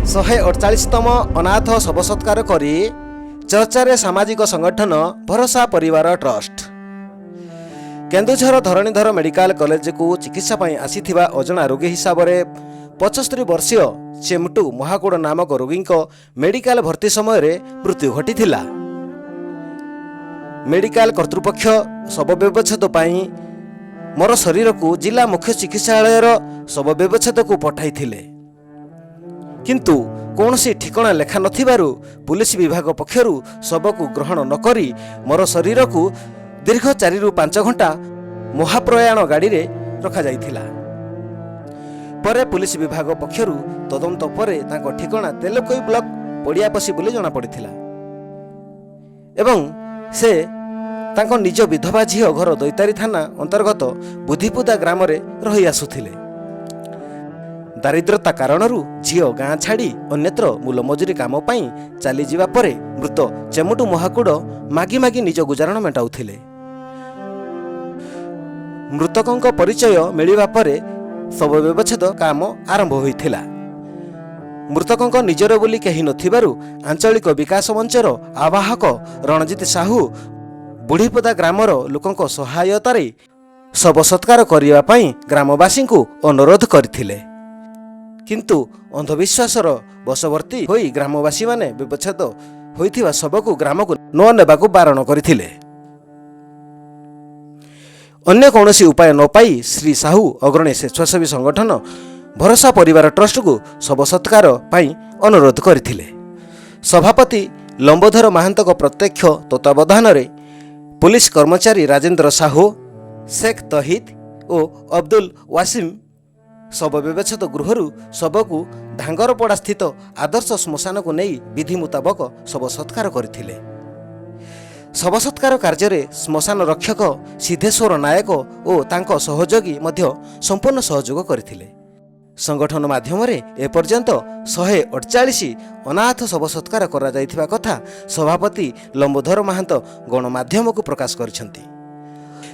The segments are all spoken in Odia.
148ତମ ଅନାଥ ଶବ ସତ୍କାର କରି ଚର୍ଚ୍ଚାରେ ସାମାଜିକ ସଂଗଠନ ଭରସା ପରିବାର ଟ୍ରଷ୍ଟ। କେନ୍ଦୁଝର ଧରଣୀଧର ମେଡିକାଲ କଲେଜକୁ ଚିକିତ୍ସା ପାଇଁ ଆସିଥିବା ଅଜଣା ରୋଗୀ ହିସାବରେ 75 ବର୍ଷୀୟ ଚେମଟୁ ମହାକୁଡ଼ ନାମକ ରୋଗୀଙ୍କ ମେଡିକାଲ ଭର୍ତ୍ତି ସମୟରେ ମୃତ୍ୟୁ ଘଟିଥିଲା। ମେଡିକାଲ କର୍ତ୍ତୃପକ୍ଷ ଶବ ବ୍ୟବଚ୍ଛେଦ ପାଇଁ ମର ଶରୀରକୁ ଜିଲ୍ଲା ମୁଖ୍ୟ ଚିକିତ୍ସାଳୟର ଶବ ବ୍ୟବଚ୍ଛେଦକୁ ପଠାଇଥିଲେ। କିନ୍ତୁ କୌଣସି ଠିକଣା ଲେଖା ନଥିବାରୁ ପୁଲିସ ବିଭାଗ ପକ୍ଷରୁ ଶବକୁ ଗ୍ରହଣ ନକରି ମର ଶରୀରକୁ ଦୀର୍ଘ 4ରୁ 5 ଘଣ୍ଟା ମହାପ୍ରୟାଣ ଗାଡ଼ିରେ ରଖାଯାଇଥିଲା। ପରେ ପୁଲିସ ବିଭାଗ ପକ୍ଷରୁ ତଦନ୍ତ ପରେ ତାଙ୍କ ଠିକଣା ତେଲକୋଇ ବ୍ଲକ ପଡ଼ିଆପଶି ବୋଲି ଜଣାପଡ଼ିଥିଲା ଏବଂ ସେ ତାଙ୍କ ନିଜ ବିଧବା ଝିଅ ଘର ଦୈତାରୀ ଥାନା ଅନ୍ତର୍ଗତ ବୁଦ୍ଧିପୁଦା ଗ୍ରାମରେ ରହି ଆସୁଥିଲେ। ଦାରିଦ୍ରତା କାରଣରୁ ଝିଅ ଗାଁ ଛାଡ଼ି ଅନ୍ୟତ୍ର ମୂଲ ମଜୁରୀ କାମ ପାଇଁ ଚାଲିଯିବା ପରେ ମୃତ ଚେମୁଟୁ ମହାକୁଡ଼ ମାଗି ମାଗି ନିଜ ଗୁଜାରଣ ମେଣ୍ଟାଉଥିଲେ। ମୃତକଙ୍କ ପରିଚୟ ମିଳିବା ପରେ ଶବ ବ୍ୟବଚ୍ଛେଦ କାମ ଆରମ୍ଭ ହୋଇଥିଲା। ମୃତକଙ୍କ ନିଜର ବୋଲି କେହି ନଥିବାରୁ ଆଞ୍ଚଳିକ ବିକାଶ ମଞ୍ଚର ଆବାହକ ରଣଜିତ ସାହୁ ବୁଢ଼ୀପଦା ଗ୍ରାମର ଲୋକଙ୍କ ସହାୟତାରେ ଶବ ସତ୍କାର କରିବା ପାଇଁ ଗ୍ରାମବାସୀଙ୍କୁ ଅନୁରୋଧ କରିଥିଲେ। କିନ୍ତୁ ଅନ୍ଧବିଶ୍ୱାସର ବଶବର୍ତ୍ତୀ ହୋଇ ଗ୍ରାମବାସୀମାନେ ବ୍ୟବଚ୍ଛେଦ ହୋଇଥିବା ଶବକୁ ଗ୍ରାମକୁ ନ ନେବାକୁ ବାରଣ କରିଥିଲେ। ଅନ୍ୟ କୌଣସି ଉପାୟ ନ ପାଇ ଶ୍ରୀ ସାହୁ ଅଗ୍ରଣୀ ସ୍ୱେଚ୍ଛାସେବୀ ସଂଗଠନ ଭରସା ପରିବାର ଟ୍ରଷ୍ଟକୁ ଶବ ସତ୍କାର ପାଇଁ ଅନୁରୋଧ କରିଥିଲେ। ସଭାପତି ଲମ୍ବୋଧର ମହାନ୍ତଙ୍କ ପ୍ରତ୍ୟକ୍ଷ ତତ୍ତ୍ୱାବଧାନରେ ପୁଲିସ କର୍ମଚାରୀ ରାଜେନ୍ଦ୍ର ସାହୁ, ଶେଖ୍ ତହିଦ ଓ ଅବଦୁଲ ୱାସିମ୍ ଶବ ବ୍ୟବଚ୍ଛେଦ ଗୃହରୁ ଶବକୁ ଧାଙ୍ଗରପଡ଼ା ସ୍ଥିତ ଆଦର୍ଶ ଶ୍ମଶାନକୁ ନେଇ ବିଧି ମୁତାବକ ଶବ ସତ୍କାର କରିଥିଲେ। ଶବ ସତ୍କାର କାର୍ଯ୍ୟରେ ଶ୍ମଶାନ ରକ୍ଷକ ସିଦ୍ଧେଶ୍ୱର ନାୟକ ଓ ତାଙ୍କ ସହଯୋଗୀ ମଧ୍ୟ ସମ୍ପୂର୍ଣ୍ଣ ସହଯୋଗ କରିଥିଲେ। ସଂଗଠନ ମାଧ୍ୟମରେ ଏପର୍ଯ୍ୟନ୍ତ 148 ଅନାଥ ଶବ ସତ୍କାର କରାଯାଇଥିବା କଥା ସଭାପତି ଲମ୍ବୋଧର ମହାନ୍ତ ଗଣମାଧ୍ୟମକୁ ପ୍ରକାଶ କରିଛନ୍ତି।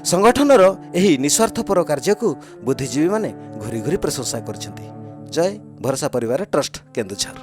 ସଂଗଠନର ଏହି ନିସ୍ୱାର୍ଥପର କାର୍ଯ୍ୟକୁ ବୁଦ୍ଧିଜୀବୀମାନେ ଘୁରି ଘୁରି ପ୍ରଶଂସା କରିଛନ୍ତି। ଜୟ ଭରସା ପରିବାର ଟ୍ରଷ୍ଟ, କେନ୍ଦୁଝର।